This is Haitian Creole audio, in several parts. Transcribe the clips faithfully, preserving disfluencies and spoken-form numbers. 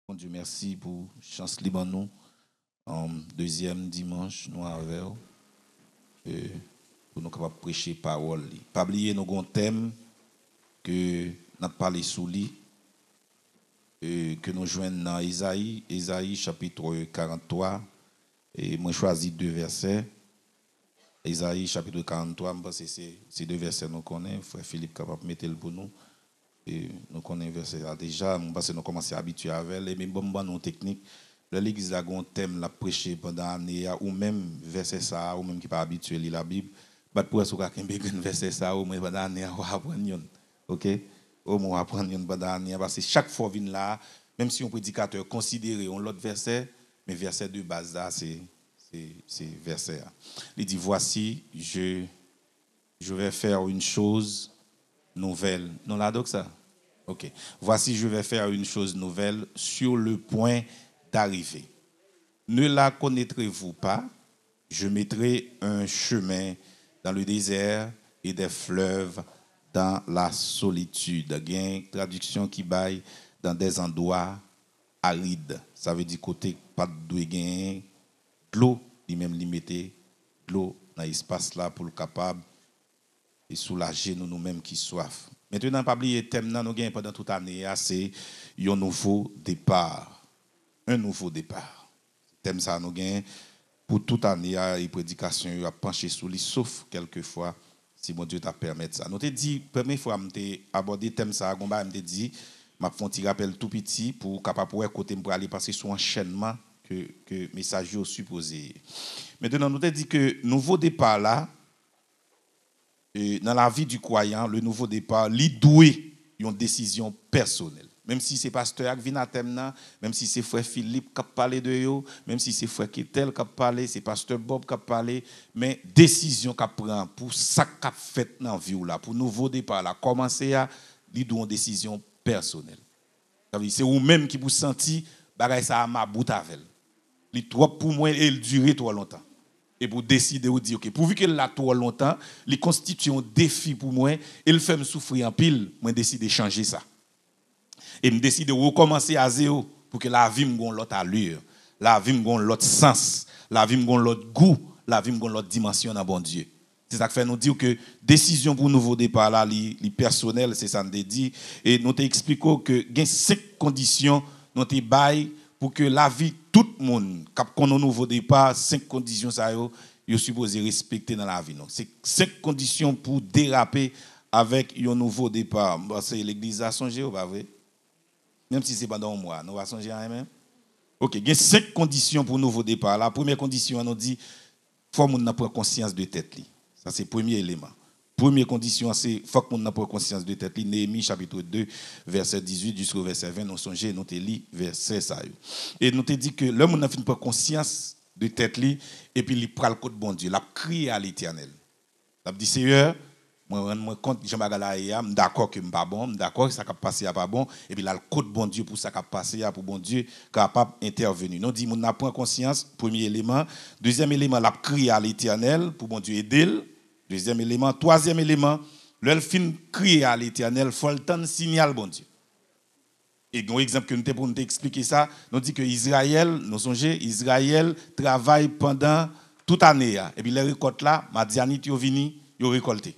Bondye mèsi pou chans li ban nou. Um, dezyèm dimanch nou avè w, e, pou nou kapab preche pawòl li. Pa bliye nou gon tèm ke n ap pale sou li, e, ke nou jwenn nan Ezayi, Ezayi chapit karant twa, e mwen chwazi de vèsè. Ezayi chapit karant twa, m panse se, se de vèsè nou konnen, frè Filip kapab mete l pou nou. E nou konnen vèsè a deja, m panse nou kòmanse abitye avè l. E menm bon, m ban nou teknik. Lè legliz la gen yon tèm l ap preche pandan ane a, ou menm vèsè sa a, ou menm ki pa abitye li Labib, bat pou wè si w ka kenbe grenn vèsè sa a, omwen pandan ane a, w a aprann youn. Oke? Omwen w a aprann youn pandan ane a, paske chak fwa w vin la a, menm si yon predikatè konsidere yon lòt vèsè, men vèsè de baz la, se, se, se vèsè a. Li di, Voici, je, je vais faire une chose nouvelle. Nou la, dòk sa? Ok. Voici, je vais faire une chose nouvelle sur le point d'arriver. Ne la connaîtrez-vous pas? Je mettrai un chemin dans le désert et des fleuves dans la solitude. Gen tradiksyon ki bay dans des endroits arides. Sa vle di kote pa t dwe genyen dlo, li menm li mete dlo nan espas la pou l kapab e soulaje nou, nou menm ki swaf. Mentenan, pa bliye tèm nan nou genyen pandan tout ane a, se yon nouvo depa. Un nouveau départ. Tèm sa a nou genyen pou tout ane a, e predikasyon yo ap panche sou li, sof kèlkefwa, si Bondye ta pèmèt sa. Nou te di, premye fwa m te abòde tèm sa a, gon bagay m te di, m ap fè yon ti rapèl tou piti pou w kapab wè kote m prale, paske se yon anchènman ke, ke mesaj yo sipoze ye. Mentenan, nou te di ke nouvo depa la, e, nan lavi di kwayan, le nouveau départ, li dwe yon desizyon pèsonèl. Menm si se pastè a k vin a tèm nan, menm si se frè Filip k ap pale de yo, menm si se frè Ketel k ap pale, se pastè Bob k ap pale, men desizyon k ap pran pou sa k ap fèt nan vi w la, pou nouvo depa la kòmanse a, li dwe yon desizyon pèsonèl. Sa vle di, se ou menm ki pou santi bagay sa a mabout avè l. Li twòp pou mwen e l dire twò lontan. E pou deside ou di, ok, pouvi ke l la twò lontan, li konstitye yon defi pou mwen e l fè m soufri anpil, mwen deside chanje sa. E m deside rekòmanse a zewo pou ke lavi m gon lòt alè, lavi m gon lòt sans, lavi m gon lòt gou, lavi m gon lòt dimansyon nan Bondye. Se sa k fè nou di w ke desizyon pou nouvo depa la, li, li pèsonèl, se sa n te di. E nou te eksplike w ke gen senk kondisyon nou te bay pou ke lavi tout moun k ap konn yon nouvo depa, senk kondisyon sa yo, yo sipoze respekte nan lavi nou. Se senk kondisyon pou derape avèk yon nouvo depa. M panse legliz la sonje yo, pa vre? Menm si se pandan yon mwa, nou pa sonje anyen menm? Ok, gen senk kondisyon pou nouvo depa la. Premye kondisyon an, nou di, fò moun nan pran konsyans de tèt li. Sa se premye eleman. Premye kondisyon an, se fòk moun nan pran konsyans de tèt li. Neyemi chapit de, vèsè dizuit jiska vèsè ven, nou sonje, nou te li vèsè sa yo. E nou te di ke lè moun nan fin pran konsyans de tèt li, epi li pral kot Bondye, l ap kriye a Letènèl. L ap di, Seyè, mwen rann mwen kont jan bagay la ye a, m dakò ke m pa bon, m dakò ke sa k ap pase a pa bon, epi l al kot Bondye pou sa k ap pase a, pou Bondye kapab entèveni. Nou di moun nan pran konsyans, premye eleman. Dezyèm eleman, l ap kriye a Letènèl pou Bondye ede l. Dezyèm eleman. Twazyèm eleman, lè l fin kriye a Letènèl, fò l tann siyal Bondye. E gen yon egzanp ke nou te pran, nou te eksplike sa, nou di ke Izrayèl, nou sonje, Izrayèl travay pandan tout ane a. Epi lè rekòt la, Madyanit yo vini, yo rekòlte.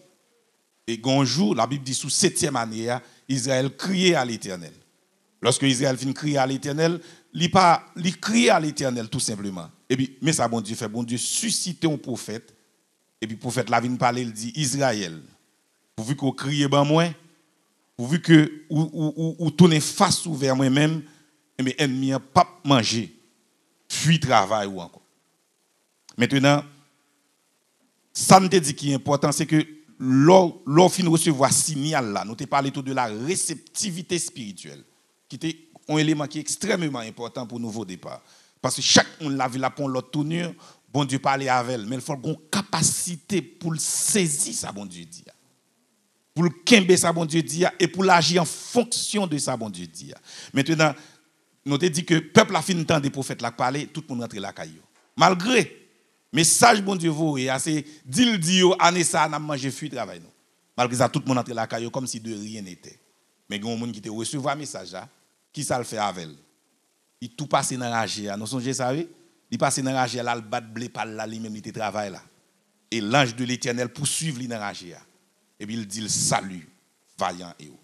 E gen yon jou, Labib di sou setyèm ane a, Izrayèl kriye a Letènèl. Lòske Izrayèl fin kriye a Letènèl, li pa, li kriye a Letènèl tou senpleman. Epi, men sa Bondye fè, Bondye sisite yon pwofèt, epi pwofèt la vin pale, l di, Izrayèl, pouvi ke w kriye ban mwen, pouvi ke ou, ou, ou, ou tounen fas ou vè mwen menm, enben, ènmi an p ap manje fwi travay ou ankò. Mentenan, sa n te di ki enpòtan, se ke lè w, lè w fin resevwa siyal la, nou te pale tou de la reseptivite espirityèl, ki te yon eleman ki ekstrèmeman enpòtan pou nouvo depa. Paske chak moun lavi l ap pran yon lòt touni, Bondye pale avè l, men l fò l gen yon kapasite pou l sezi sa Bondye di a. Pou l kenbe sa Bondye di a e pou l aji an fonksyon de sa Bondye di a. Mentenan, nou te di ke pèp la fin tande pwofèt la k pale, tout moun rantre lakay yo. Malgre mesaj Bondye voye a, se di l di yo, ane sa a, n ap manje fwi travay nou. Malgre sa, tout moun rantre lakay yo kòmsi de rien n'était. Men gen yon moun ki te resevwa mesaj la, ki sa l fè avè l? Li tou pase nan raje a. Nou sonje sa, wi? Li pase nan raje a, l al bat ble pa l la, li menm li te travay la. Et l'ange de l'Éternel poursuiv li nan raje a. Epi l di l, Salut, vaillant héros.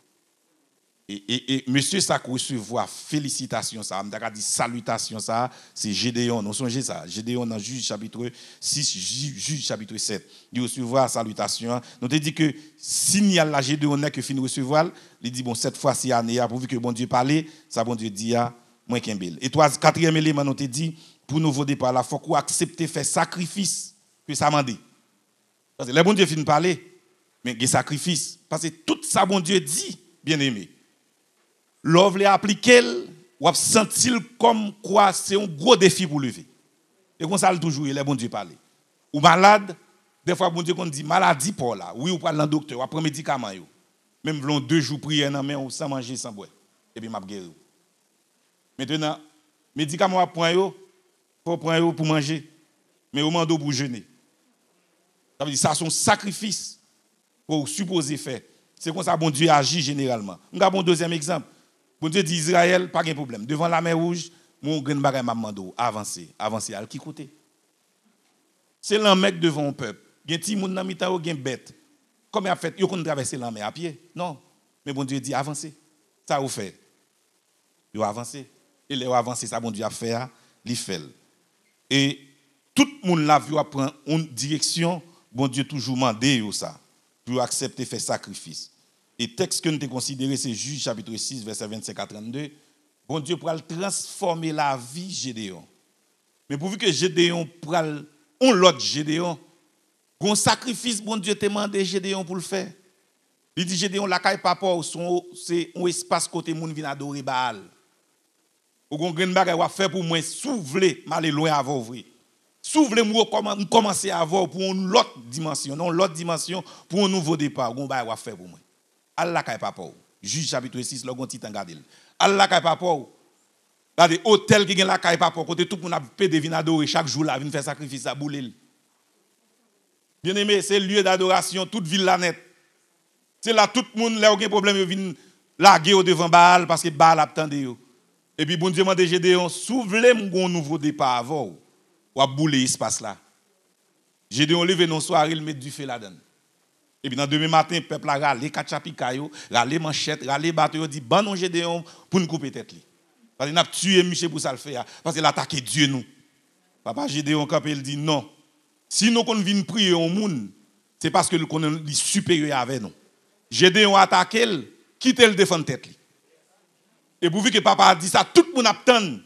E, e, e mesye sa k resevwa felisitasyon sa, m ta ka di salitasyon sa, se Jedeyon. Nou sonje sa, Jedeyon nan Jij chapit sis, Jij, Jij chapit sèt. Li resevwa salitasyon an. Nou te di ke sinyal la, Jedeyon nèk yo fin resevwa l, li di, bon, sèt fwa si ane a, pouvi ke Bondye pale, sa Bondye di a, mwen kenbe l. E twa, katriyèm eleman, nou te di, pou nouvo depa la, fòk ou aksepte fè sakrifis ke sa mande. Paske lè Bondye fin pale, men gen sakrifis. Paske tout sa Bondye di, byeneme, lè w vle aplike l, w ap santi l kòm kwa se yon gwo defi pou leve. E konsa l toujou ye lè Bondye pale. Ou malad, dèfwa Bondye konn di, maladi pa w la, wi, ou pral nan doktè, w ap pran medikaman yo. Men m vle yon de jou priyè nan men w, san manje, san bwè. Epi m ap geri w. Mentenan, medikaman w ap pran yo, fò w pran yo pou manje. Men yo mande w pou w jene. Sa vle di, sa se yon sakrifis ke w sipoze fè. Se konsa Bondye aji jeneralman. M ka ba w yon dezyèm egzanp. Bondye di Izrayèl, pa gen pwoblèm. Devan Lamè Wouj, mwen yon grenn bagay m ap mande w. Avanse. Avanse. Al ki kote? Se lanmè k devan yon pèp. Gen timoun nan mitan yo, gen bèt. Kòman y ap fè? Yo konn travèse lanmè a pye? Non. Men Bondye di, avanse. Sa yo fè? Yo avanse. E lè yo avanse, sa Bondye ap fè a, li fè l. E tout moun lavi yo ap pran yon direksyon, Bondye toujou mande yo sa, pou yo aksepte fè sakrifis. E tèks ke n te konsidere, se Jij chapit sis, vèsè vennsenk a trannde. Bondye pral transfòme lavi Jedeyon. Men pouvi ke Jedeyon pral yon lòt Jedeyon, gon sakrifis Bondye te mande Jedeyon pou l fè. Li di Jedeyon, lakay papa w se yon, se yon espas kote moun vin adore Baal. Ou gon grenn bagay w ap fè pou mwen, si w vle m ale lwen avè w vre. Si w vle m rekòman-, m kòmanse avè w pou yon lòt dimansyon, nan yon lòt dimansyon, pou yon nouvo depa, ou gon bagay w ap fè pou mwen. Al lakay papa w. Jij chapit sis, lè w gon ti tan gade l. Al lakay papa w. Gade otèl ki gen lakay papa w, kote tout moun ap pede vin adore chak jou la, vin fè sakrifis la, boule l. Byeneme, se lye dadorasyon tout vil la nèt. Se la tout moun, lè yo gen pwoblèm, yo vin lage yo devan Baal, paske Baal ap tande yo. Epi Bondye mande Jedeyon, si w vle m gon nouvo depa avè w, w ap boule espas la. Jedeyon leve nan sware, l met dife ladan l. Epi nan demen maten, pèp la rale katcha pika yo, rale manchèt, rale bato, yo di, ban nou Jedeyon pou n koupe tèt li. Paske n ap tiye misye pou sa l fè a, paske l atake Dye nou. Papa Jedeyon kanpe, l di, non. Si nou konn vin priye yon moun, se paske l konnen li siperyè avè nou. Jedeyon atake l, kite l defann tèt li. E pouvi ke papa a di sa, tout moun ap tann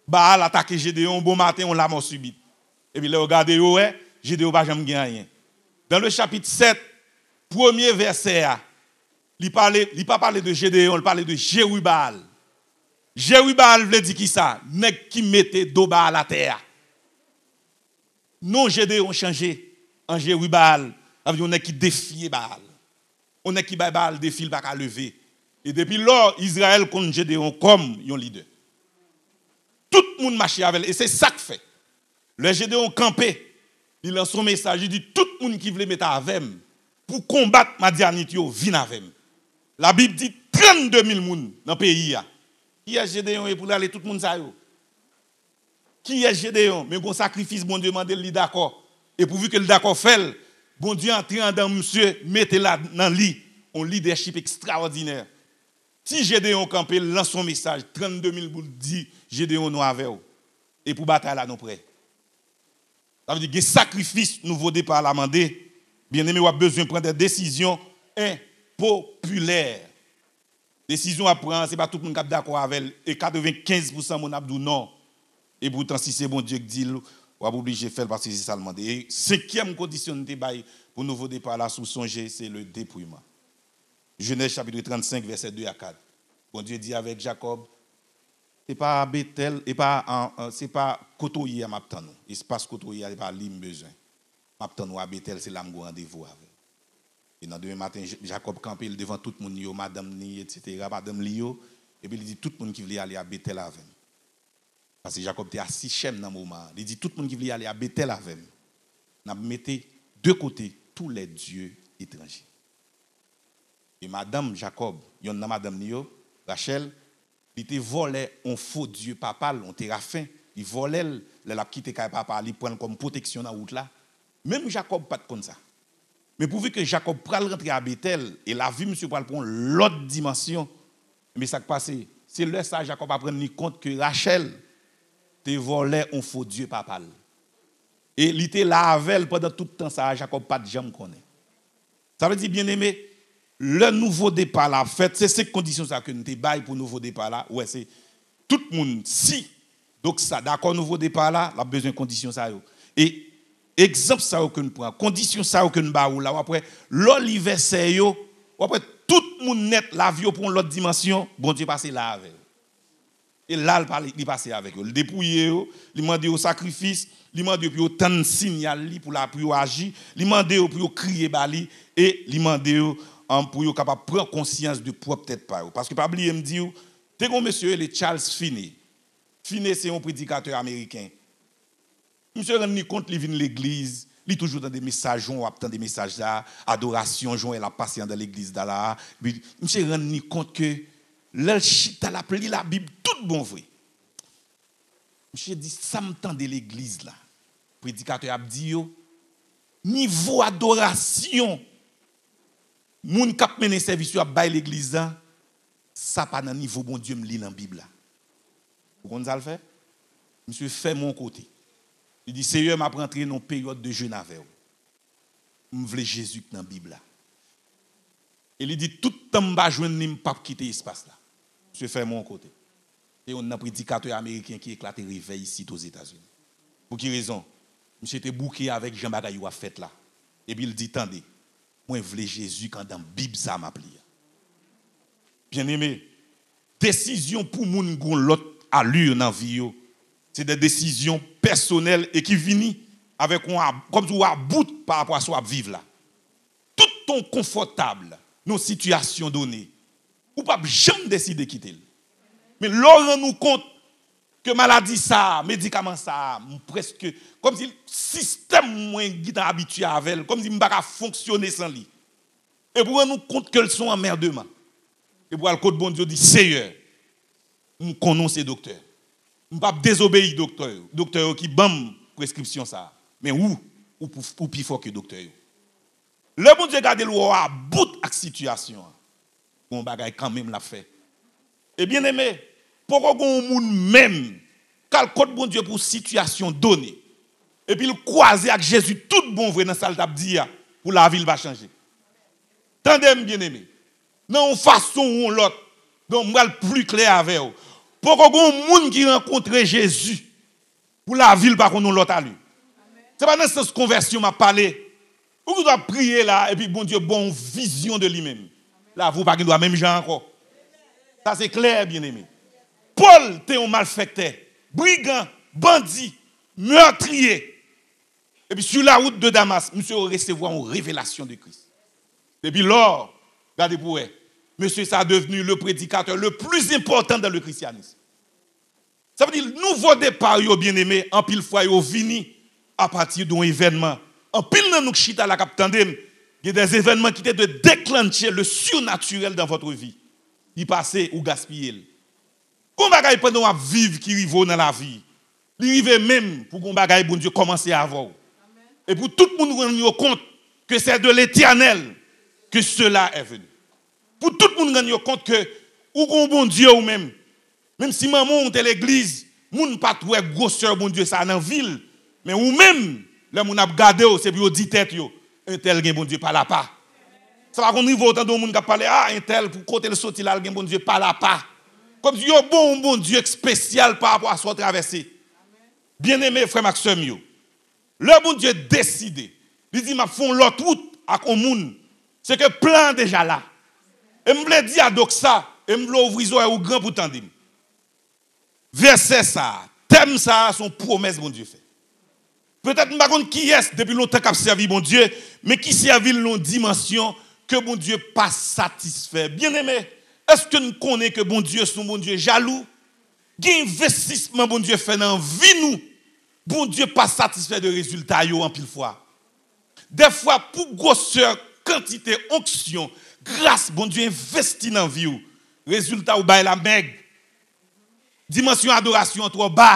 Baal atake Jedeyon, bon maten, yon lamò sibit. Epi lè yo gade, yo wè, Jedeyon pa janm gen anyen. Dan le chapit sèt, premye vèsè a, li pale, li pa pale de Jedeyon, li pale de Jerubaal. Jerubaal vle di kisa? Nèg ki mete do Baal atè a. Non Jedeyon chanje an Jerubaal, sa vle di yon nèg ki defye Baal. Yon nèg ki bay Baal defi, l pa ka leve. E depi lò, Izrayèl konn Jedeyon kòm yon lidè. Tout moun mache avè l, e se sa k fè. Lè Jedeyon kanpe, li lanse yon mesaj, li di, tout moun ki vle met avè m pou konbat Madyanit yo, vin avè m. Labib di trannde mil moun nan peyi a. Kiyès Jedeyon ye pou l rale tout moun sa yo? Kiyès Jedeyon? Men gon sakrifis Bondye mande l, li dakò. E pouvi ke l dakò fè l, Bondye antre anndan misye, mete la nan li yon lidèchip ekstraòdinè. Ti Jedeyon kanpe, l lanse yon mesaj, trannde mil bout, di Jedeyon, nou avè w. E pou batay la, nou prè. Sa vle di gen sakrifis nouvo depa la mande. Byeneme, w ap bezwen pran de desizyon enpopilè. Desizyon w ap pran an, se pa tout moun k ap dakò avè l. E katrevenkenz pousan moun ap di w non. E poutan, si se Bondye k di l, w ap oblije fè l paske se sa l mande. E senkyèm kondisyon n te bay pou nouvo depa la, si w sonje, se le depouillement. Jenèz chapit trannsenk, vèsè de a kat. Bondye di avèk Jakòb, se pa Betèl, e pa, an, an, se pa kote w ye a m ap tann ou. Espas kote w ye a, se pa li m bezwen. M ap tann ou a Betèl, se la m gen randevou avè w. E nan demen maten, J-, Jakòb kanpe, l devan tout moun yo, madanm ni, etsetera, madanm li yo, epi li di tout moun ki vle ale a Betèl avè m. Paske Jakòb te a Sichèm nan moman an. Li di tout moun ki vle ale a Betèl avè m, n ap mete de kote tous les dieux étrangers. E madanm Jakòb, yonn nan madanm li yo, Rachèl, Li te vòlè yon fo dye papa l, yon terafen. Li vòlè l, lè l ap kite kay papa, li pran l kòm pwoteksyon nan wout la. Menm Jakòb pa t konn sa. Men pouvi ke Jakòb pral rantre a Betèl, e lavi misye pral pran yon lòt dimansyon, men sa k pase, se lè sa a Jakòb ap rann li kont ke Rachèl te vòlè yon fo dye papa l. E li te la avè l pandan tout tan sa a, Jakòb pa t janm konnen. Sa vle di, byeneme, lè nouvo depa la ap fèt, se senk kondisyon sa ke nou te bay pou nouvo depa la. Ou wè, se tout moun, si, donk sa, dakò nouvo depa la, l ap bezwen kondisyon sa yo. E egzanp sa yo ke n pran, kondisyon sa yo ke n ba ou la, w ap wè, lè w li vèsè yo, w ap wè tout moun nèt, lavi yo pran yon lòt dimansyon, Bondye pase la avè yo. E la, l pale, li pase avèk yo. Li depouye yo, li mande yo sakrifis, li mande yo pou yo tann siyal li, pou la, pou yo aji, li mande yo pou yo kriye ba li, e li mande yo, um, pou yo kapab pran konsyans de pwòp tèt pa yo. Paske pa bliye, m di w, te gen yon mesye rele Charles Finney. Finney se yon predikatè ameriken. Misye rann li kont li vin legliz, li toujou tande mesaj, jan w ap tande mesaj la, adorasyon, jan w wè l ap pase anndan legliz la la. Epi misye rann li kont ke lè l chita l ap li Labib tout bon vre. Misye di, sa m tande legliz la, predikatè ap di yo, nivo adorasyon moun k ap mennen sèvis yo ap bay legliz la, sa pa nan nivo Bondye m li nan Bib la. Ou konn sa l fè? Misye fèmen yon kote. Li di, Seyè, m ap rantre nan yon peryòd de jèn avè w. M vle Jezi k nan Bib la. E li di, tout tan m pa jwenn li, m p ap kite espas la. Misye fèmen yon kote. Se youn nan predikatè ameriken ki eklate revèy isit Ozetazini. Pou ki rezon? Misye te bouke avèk jan bagay yo ap fèt la. Epi l di, tande, mwen vle Jezi k anndan Bib sa a m ap li a. Byeneme, desizyon pou moun gen yon lòt alè nan vi yo, se de desizyon pèsonèl e ki vini avèk yon ab-, kòmsi w about pa rapò a sa w ap viv la. Tout tan w konfòtab nan yon sitiyasyon done, ou p ap janm deside kite l. Men lè w rann ou kont ke maladi sa a, medikaman sa a, m prèske, kòmsi sistèm mwen gentan abitye avè l, kòmsi m pa ka fonksyone san li. Epi w rann ou kont ke l se yon anmèdeman. Epi w al kot Bondye, w di, Seyè, m konnen w se doktè. M p ap dezobeyi doktè yo. Doktè yo ki ban m preskripsyon sa a. Men ou, ou, pou- ou pi fò ke doktè yo. Lè Bondye gade l, wè w about ak sitiyasyon an, gon bagay kanmenm l ap fè. E byeneme, poko gen yon moun menm k al kot Bondye pou sitiyasyon done, epi l kwaze ak Jezi tout bon vre nan sa l t ap di a, pou lavi l pa chanje. Tande m, byeneme, nan yon fason ou yon lòt, donk m pral pli klè avè w. Poko gen yon moun ki rankontre Jezi pou lavi l pa konn yon lòt alè. Se pa nan sans konvèsyon m ap pale. Ou gen dwa priye la, epi Bondye ba w yon vizyon de li menm. Lavi w pa gen dwa menm jan ankò. Sa se klè, byeneme. Pòl te yon malfektè, brigan, bandi, mètriye. Epi, sur la route de Damas, misye resevwa yon revelasyon de Kris. Depi lò, gade pou wè, mesye sa devni le predikatè le pli enpòtan dan le krisyanis. Sa vle di, nouvo depa yo, byeneme, anpil fwa yo vini apati de yon evènman. Anpil nan nou k chita la k ap tande m, gen des événements qui te déclenchent le surnaturel dans votre vie. Li pase, ou gaspiye l. Gon bagay pandan w ap viv ki rive w nan lavi. Li rive menm pou gon bagay Bondye kòmanse avè w. E pou tout moun rann yo kont que c'est de l'Éternel que cela est venu. Pou tout moun rann yo kont ke ou gon Bondye ou menm. Menm si manman w te legliz, moun pa t wè gwosè Bondye sa nan vi l. Men ou menm, lè moun ap gade w, se pou yo di tèt yo, entèl gen Bondye pa lapa. Sa pa konn rive w tande yon moun k ap pale, a, entèl, pou kote l soti la, l gen Bondye pa lapa. Kòmsi yo ba w yon Bondye espesyal pa rapò a sa w travèse. Byeneme, frè m ak sè m yo, lè Bondye deside, li di, m ap fè yon lòt wout ak yon moun, se ke plan an deja la. E m vle di a Doksa, e m vle ouvri zòrèy ou gran pou tande m. Vèsè sa a, tèm sa a, se yon pwomès Bondye fè. Petèt m pa konn kiyès depi lontan k ap sèvi Bondye, men ki sèvi l nan yon dimansyon ke Bondye pa satisfè. Byeneme, èske n konnen ke Bondye se yon Bondye jalou? Gen envestisman Bondye fè nan vi nou, Bondye pa satisfè de rezilta yo anpil fwa. Dèfwa, pou gwosè kantite onksyon, gras Bondye envesti nan vi w, rezilta ou bay la mèg. Dimansyon adorasyon an twò ba.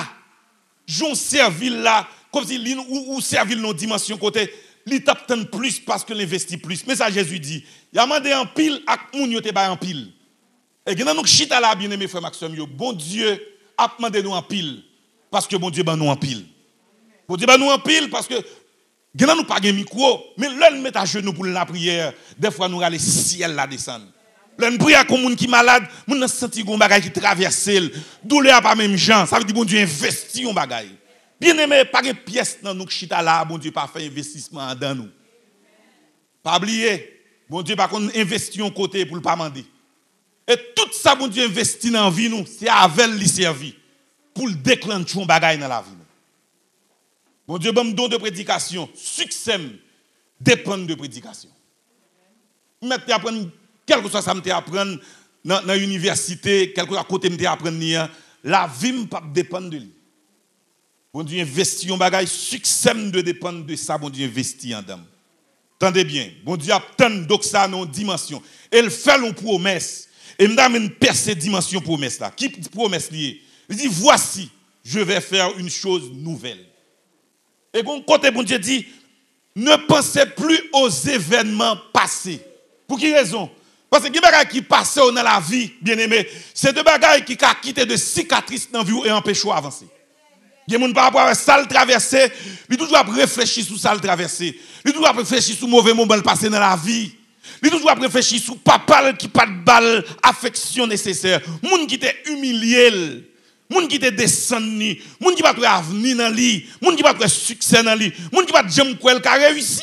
Jan w sèvi l la, kòmsi li, ou, ou sèvi l nan yon dimansyon kote li t ap tann plis paske l envesti plis. Men sa Jezi di, y a mande anpil ak moun yo te bay anpil. E gen nan nou k chita la, byeneme frè m ak sè m yo, Bondye ap mande nou anpil, paske Bondye ban nou anpil. Bondye ban nou anpil, paske gen nan nou pa gen mikwo, men lè n met ajenou pou n lapriyè, dèfwa nou rale syèl la desann. Lè n priye ak yon moun ki malad, moun nan santi gen yon bagay ki travèse l, doulè a pa menm jan, sa vle di Bondye envesti yon bagay. Byeneme, pa gen pyès nan nou k chita la a, Bondye pa fè envestisman anndan nou. Pa bliye, Bondye pa konn envesti yon kote pou l pa mande. E tout sa Bondye envesti nan vi nou, se avè l li sèvi pou l deklantche yon bagay nan lavi nou. Bondye ban m don de predikasyon, siksè m depann de predikasyon. M mèt te aprann, kèlkeswa sa m te aprann nan, nan inivèsite, kèlkeswa kote m te aprann li an, lavi m p ap depann de li. Bondye envesti yon bagay, siksè m dwe depann de sa Bondye envesti anndan m. Tande byen, Bondye ap tann doxa nan yon dimansyon. E l fè l yon pwomès. E m ta renmen n pèse dimansyon pwomès la. Ki pwomès li ye? Li di, Voici, je vais faire une chose nouvelle. E gon kote Bondye di, Ne pensez plus aux événements passés. Pou ki rezon? Paske gen bagay ki pase w nan lavi, byeneme. Se de bagay ki ka kite de sikatris nan vi w e anpeche w avanse. Gen moun pa rapò avèk sa l travèse, li toujou ap reflechi sou sa l travèse. Li toujou ap reflechi sou move moman l pase nan lavi. Li toujou ap reflechi sou papa l ki pa t ba l afeksyon nesesè. Moun ki te imilye l. Moun ki te desann li, moun ki pa t wè avni nan li, moun ki pa t wè siksè nan li, moun ki pa t janm kwè l ka reyisi.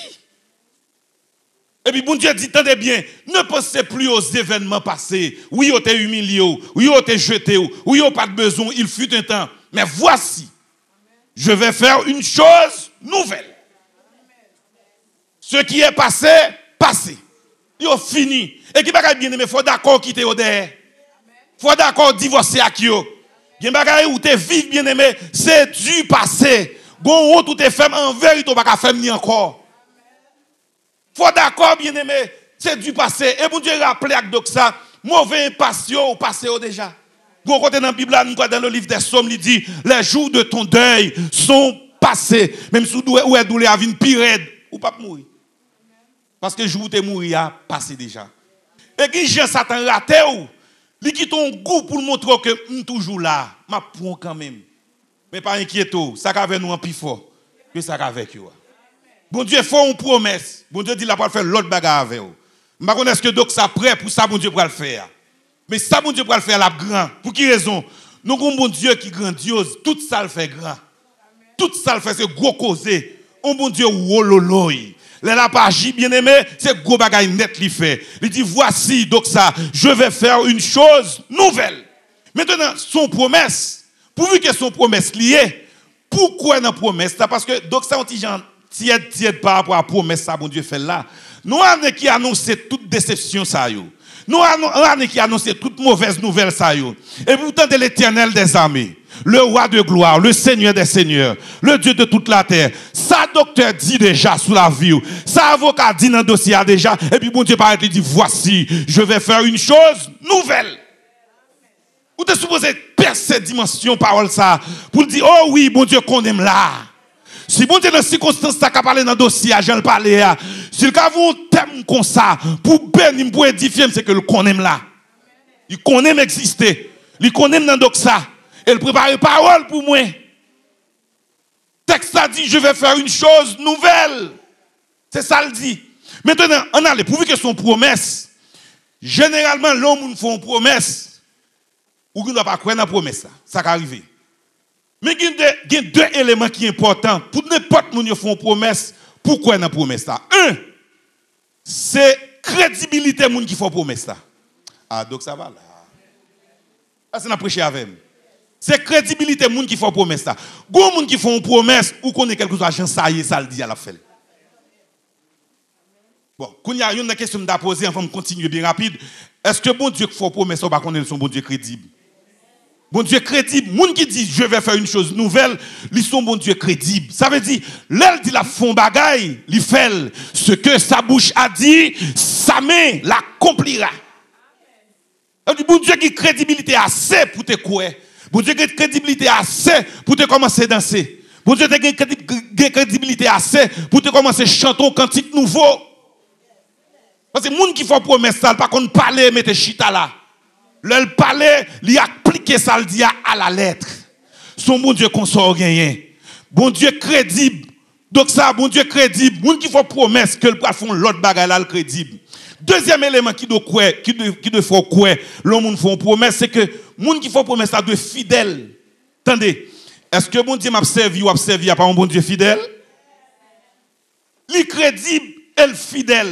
Epi Bondye di, tande byen, ne pensez plus aux événements passés. Wi, yo te imilye w. Wi, yo te jete w. Wi, yo pa t bezwen w. Il fut un temps. Mais voici, je vais faire une chose nouvelle. Ce qui est passé, passé. Yo fini. E ki bagay byeneme, fò w dakò w kite yo dèyè. Fò w dakò w divòse ak yo. Gen bagay ou te viv byeneme, se du passé. Gon wont ou te fè m, an verite w pa ka fè m li ankò. Fò w dakò byeneme, se du passé. E Bondye raple ak doxa, move enpas yo, ou pase yo deja. Gon kote nan Bib la, nou kwè dans le livre des Psaumes, li di, Les jours de ton deuil sont passés. Menm si w dwe, ou wè doulè a vin pi rèd, ou p ap mouri. Paske jou ou te mouri a pase deja. E ki jan Satan rate w, li kite yon gou pou l montre w ke m toujou la, m ap pran w kanmenm. Men pa enkyete w, sa k avè nou an pi fò ke sa k avèk yo a. Bondye fè w yon pwomès, Bondye di l ap pral fè lòt bagay avè w. M pa konn èske doxa prè pou sa Bondye pral fè a. Men sa Bondye pral fè a, l ap gran. Pou ki rezon? Nou gen yon Bondye ki grandyoz, tout sa l fè gran. Tout sa l fè se gwo koze. On Bondye wololoy. Lè l ap aji, byeneme, se gwo bagay nèt li fè. Li di, Voici, doxa, je vais faire une chose nouvelle. Mentnan, se yon pwomès. Pouvi ke se yon pwomès li ye, pou w kwè nan pwomès la, paske doxa yon ti jan tyèd, tyèd pa rapò a pwomès sa Bondye fè l la. Nou ane ki anonse tout desepsyon sa yo. Nou ane ki anonse tout movèz nouvèl sa yo. Epi w tande Letènèl dèzame, le Wa de glwa, le Senyè dè senyè, le Dye de tout latè. Sa doktè di deja sou lavi w, sa avoka di nan dosye a deja, epi Bondye parèt li di, Voici, je vais faire une chose nouvelle. Ou te sipoze pèse dimansyon pawòl sa a pou l di, O wi, Bondye konnen m la. Si Bondye nan sikonstans sa k ap pale nan dosye a, jan l pale a, si l ka voye yon tèm konsa pou beni m, pou edifye m, se ke l konnen m la. Li konnen m egziste. Li konnen m nan doxa. E l prepare pawòl pou mwen. Tèks la di, Je vais faire une chose nouvelle. Se sa l di. Mentnan, ann ale, pouvi ke se yon pwomès, jeneralman, lè yon moun fè yon pwomès, ou gendwa pa kwè nan pwomès la. Sa ka rive. Men gen de, gen de eleman ki enpòtan pou nenpòt moun yo fè yon pwomès, pou kwè nan pwomès la. En, se kredibilite moun ki fè w pwomès la. A, doxa pa la. Èske n ap preche avè m? Se kredibilite moun ki fè w pwomès la. Gon moun ki fè w pwomès, ou konnen kèlkeswa jan sa ye, sa l di a, l ap fè l. Bon, kounye a, youn nan kesyon m ta poze anvan m kontinye byen rapid, èske Bondye k fè w pwomès la, ou pa konnen l se yon Bondye kredib? Bondye kredib, moun ki di, Je vais faire une chose nouvelle, li se yon Bondye kredib. Sa vle di, lè l di l ap fè yon bagay, li fè l. Ce que sa bouche a dit, sa main l'accomplira. Sa vle di, Bondye gen kredibilite ase pou te kwè. Bondye gen kredibilite ase pou te kòmanse danse. Bondye te gen kredi-, gen kredibilite ase pou te kòmanse chante yon kantik nouvo. Paske moun ki fè w pwomès la, l pa konn pale, mete chita la. Lè l pale, li aplike sa l di a alalèt. Se yon Bondye konsa w genyen. Bondye kredib. Donk sa, Bondye kredib. Moun ki fè w pwomès ke l pral fè yon lòt bagay la, l kredib. Dezyèm eleman ki dwe kwè, ki dwe, ki dwe fè w kwè lè yon moun fè yon pwomès, se ke moun ki fè w pwomès la dwe fidèl. Tande, èske Bondye m ap sèvi, w ap sèvi a pa yon Bondye fidèl? Li kredib e l fidèl.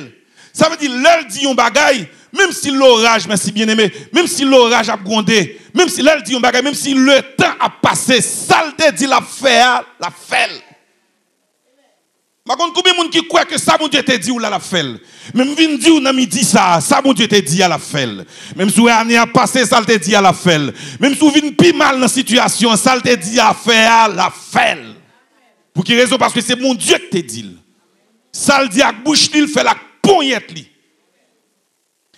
Sa vle di, lè l di yon bagay, menm si loraj, mèsi byeneme, menm si loraj ap gwonde, menm si lè l di yon bagay, menm si letan ap pase, sa l te di l ap fè a, l ap fè l. M pa konn konbyen moun ki kwè ke sa Bondye te di w la, l ap fè l. Men m vin di w nan midi sa a, sa Bondye te di a, l ap fè l. Menm si w wè ane ap pase, sa l te di a, l ap fè l. Menm si w vin pi mal nan sitiyasyon an, sa l te di a fè a, l ap fè l. Pou ki rezon? Paske se Bondye ki te di l. Sa l di ak bouch li, l fè l ak ponyèt li.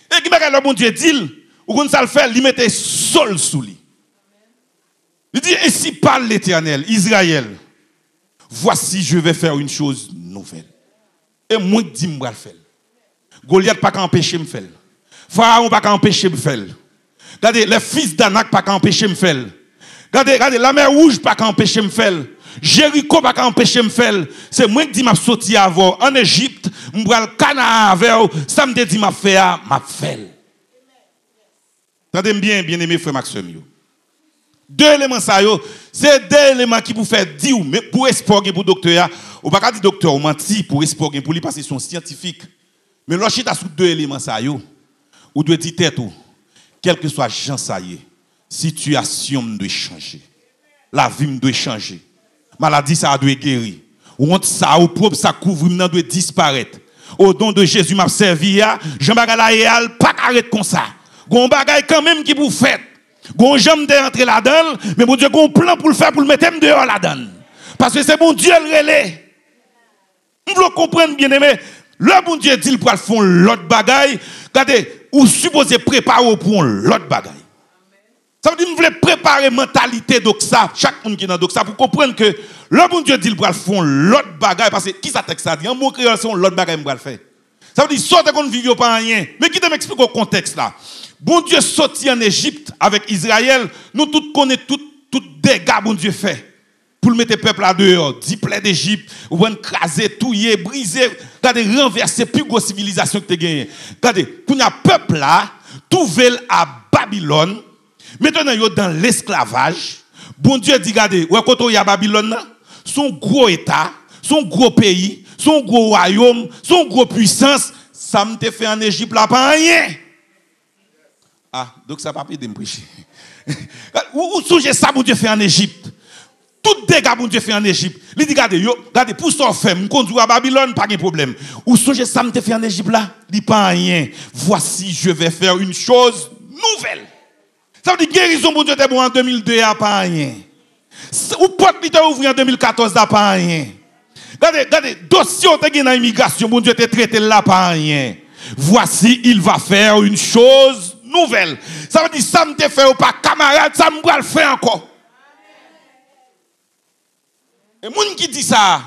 E gen bagay lè Bondye di l, ou konn sa l fè? Li mete so l sou li. Li di, Ainsi parle l'Éternel, Israël, voici, je vais faire une chose nouvelle. E mwen k di m pral fè l. Golyat pa ka anpeche m fè l. Farawon pa ka anpeche m fè l. Gade, les fils d'Anak pa ka anpeche m fè l. Gade, gade, Lamè Wouj pa ka anpeche m fè l. Jeriko pa ka anpeche m fè l. Se mwen k di m ap soti avè w ann Ejip, m pral Kanaran avè w, sa m te di m ap fè a, m ap fè l. Tande m byen, byeneme frè m ak sè m yo. De eleman sa yo, se de eleman ki pou fè di w, men pou respè w gen pou doktè a, ou pa ka di doktè w manti pou respè w gen pou li, paske se yon syantifik. Men lè w chita sou de eleman sa yo, ou dwe di tèt ou, kèlkeswa jan sa ye, sitiyasyon m dwe chanje. Lavi m dwe chanje. Maladi sa a dwe geri. Wont sa a, opwob sa k kouvri m nan dwe disparèt. O non de Jezi m ap sèvi a, jan bagay la ye a, l pa ka ret konsa. Gon bagay kanmenm ki pou fèt. Gon jan m te rantre ladan l, men Bondye gon plan pou l fè pou l mete m deyò ladan l. Paske se Bondye l rele. M vle w konprann, byeneme, lè Bondye di l pral fè yon lòt bagay, gade, ou sipoze prepare w pou yon lòt bagay. Sa vle di, m vle prepare mantalite Doxa, chak moun ki nan Doxa, pou konprann ke lè Bondye di l pral fè yon lòt bagay, paske kisa tèks la di? An bon kreyòl, se yon lòt bagay m pral fè. Sa vle di, sa w te konn viv yo pa anyen. Men kite m eksplike w kontèks la. Bondye soti ann Ejip avèk Izrayèl, nou tout konnen tout, tout dega Bondye fè. Pou l mete pèp la deyò, di plè Dejip, ou konprann, kraze, touye, brize, gade, ranvèse pi gwo sivilizasyon ki te genyen. Gade, kounye a pèp la twouve l a Babilòn, mentnan yo dan lesklavaj. Bondye di, gade, wè kote w ye a Babilòn nan? Se yon gwo eta, se yon gwo peyi, se yon gwo wayòm, se yon gwo pwisans. Sa m te fè ann Ejip la pa anyen. Ah, Doxa p ap ede m preche. Ou, ou sonje sa Bondye fè ann Ejip. Tout dega Bondye fè ann Ejip. Li di, gade, yo, gade, pou sa w fè m, m kondwi w a Babilòn, pa gen pwoblèm. Ou sonje sa m te fè ann Ejip la? Li pa anyen. Voici, je vais faire une chose nouvelle. Sa vle di gerizon Bondye te ba w an de mil de a pa anyen. S-, ou pòt li te ouvri an de mil katòz la pa anyen. Gade, gade, dosye w te gen nan imigrasyon, Bondye te trete l la pa anyen. Voici, il va faire une chose nouvelle. Sa vle di, sa m te fè yo pa kamarad, sa m pral fè ankò. E moun ki di sa,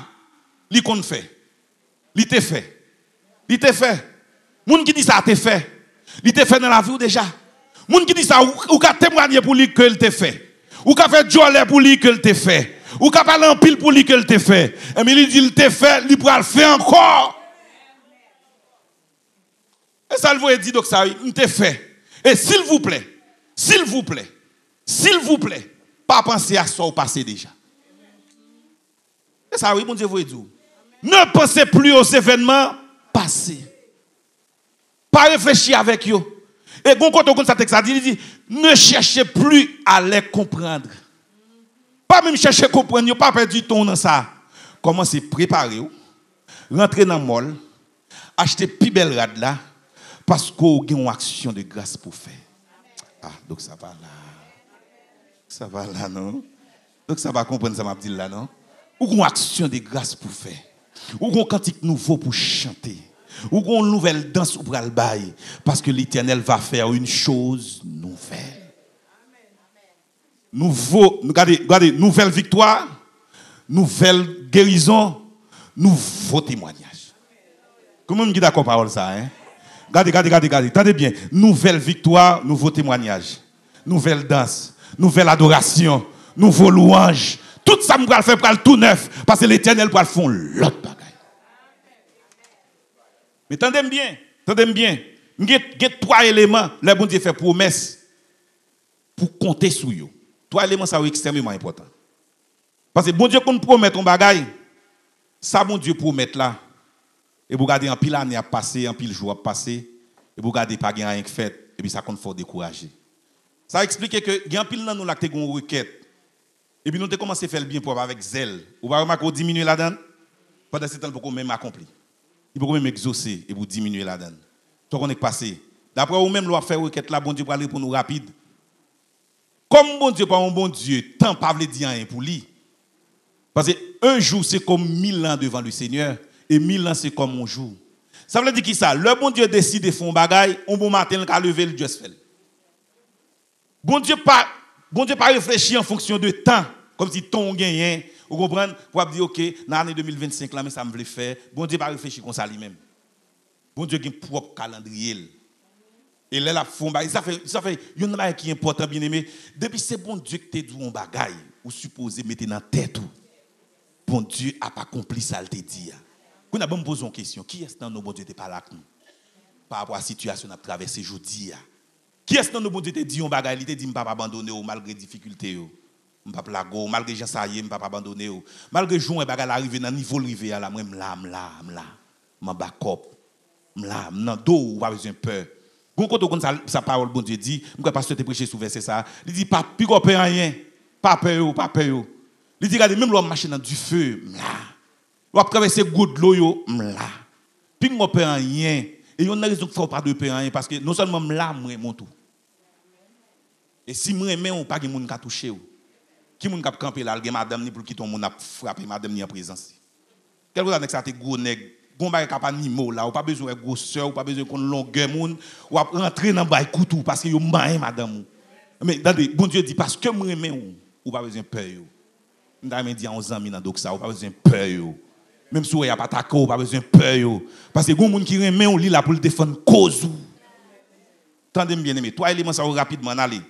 li konn fè. Li te fè. Li te fè. Moun ki di sa te fè. Li te fè nan lavi w deja. Moun ki di sa, ou, ou ka temwanye pou li ke l te fè. Ou ka fè djòlè pou li ke l te fè. Ou ka pale anpil pou li ke l te fè. Enben, li di l te fè, li pral fè ankò. E sa l voye di Doxa, wi, m te fè. E silvouplè, silvouplè, silvouplè, pa panse a sa w pase deja. E sa, wi, Bondye voye di w. Ne pensez plus aux événements passés. Pa reflechi avèk yo. E gon kote w konn sa tèks la di, li di, ne cherchez plus à les comprendre. Pa menm chèche konprann yo, pa pèdi tan w nan sa. Kòmanse prepare w, rantre nan mòl, achte pi bèl rad la, paske w gen yon aksyon de gras pou fè. Ah, Doxa pa la. Doxa pa la, non. Doxa pa konprann sa m ap di l la, non. Ou gen yon aksyon de gras pou fè. Ou gen yon kantik nouvo pou chante. Ou gen yon nouvèl dans ou pral bay. Paske Letènèl va fè yon choz nouvèl. Nouvo, gade, gade, nouvèl viktwa, nouvèl gerizon, nouvo temwanyaj. Konbyen moun ki dakò pawòl sa, en? Gade, gade, gade, gade. Tande byen. Nouvèl viktwa, nouvo temwanyaj. Nouvèl dans, nouvèl adorasyon, nouvo lwanj. Tout sa m pral fè pral tou nèf, paske Letènèl pral fè yon lòt bagay. Men tande m byen, tande m byen. M gen, gen twa eleman, lè Bondye fè pwomès, pou konte sou yo. Twa eleman sa yo ekstrèmeman enpòtan. Paske Bondye konn pwomèt yon bagay, sa Bondye pwomèt la, epi w gade anpil ane ap pase, anpil jou ap pase, epi w gade pa gen anyen k fèt, epi sa konn fè w dekouraje. Sa eksplike ke gen anpil nan nou la k te gen yon rekèt, epi nou te kòmanse fè l byen pwòp avèk zèl. Ou pa remake w diminye ladan l? Pandan se tan, l poko menm akonpli. Li poko menm egzose, epi w diminye ladan l. Sa w konnen k pase? Daprè ou menm, lè w ap fè rekèt la, Bondye pral reponn ou rapid. Kòm Bondye pa yon Bondye, tan pa vle di anyen pou li. Paske un jour c'est comme mille ans devant le Seigneur, e mil an se kòm yon jou. Sa vle di kisa? Lè Bondye deside fè yon bagay, yon bon maten, l ka leve, l just fè l. Bondye pa, Bondye pa reflechi an fonksyon de tan, kòmsi tan w genyen, ou konprann, pou ap di, oke, nan ane de mil vennsenk la, men sa m vle fè. Bondye pa reflechi konsa li menm. Bondye gen pwòp kalandriye l. E lè l ap fè yon bagay, sa fè, sa fè youn nan bagay ki enpòtan, byeneme, depi se Bondye ki te di w yon bagay, ou sipoze mete nan tèt ou, Bondye ap akonpli sa l te di a. Kounye a, ban m poze yon kesyon, kiyès nan nou Bondye te pale ak nou pa rapò a sitiyasyon n ap travèse jodi a? Kiyès nan nou Bondye te di yon bagay, li te di, "M p ap abandone w malgre difikilte yo. M p ap lage w, malgre jan sa ye, m p ap abandone w. Malgre jan w wè bagay la rive nan nivo l rive a la, mwen, m la, m la, m la. M anba kòb. M la, m nan do w, ou pa bezwen pè." Gon kote w konn sa, sa pawòl Bondye di, m kwè pastè te preche sou vèsè sa, li di, "Pa, pigò pè anyen, pa pè yo, pa pè yo." Li di, "Gade, menm lè w ap mache nan dife, m la. Lè w ap travèse gwo dlo yo, m la. Pigò pè anyen." E youn nan rezon k fè w pa dwe pè anyen, paske non sèlman m la, m renmen w tou. E si m renmen w, pa gen moun ka touche w. Ki moun k ap kanpe la, l gen madanm ni pou l kite yon moun ap frape madanm ni an prezans li? Kèlkeswa nèg sa te gwo nèg, gon bagay k ap anime w la, ou pa bezwen wè gwosè, ou pa bezwen konn longè moun, w ap rantre nan bay kout ou, paske yo manyen madanm ou. Men, tande, Bondye di, "Paske m renmen w, ou pa bezwen pè yo." M ta renmen di a yon zanmi nan do k sa, ou pa bezwen pè yo. Menm si w wè y ap atake w, ou pa bezwen pè yo. Paske gon moun ki renmen w, li la pou l defann koz ou. Tande m byeneme, twa eleman sa yo rapidman, ann ale.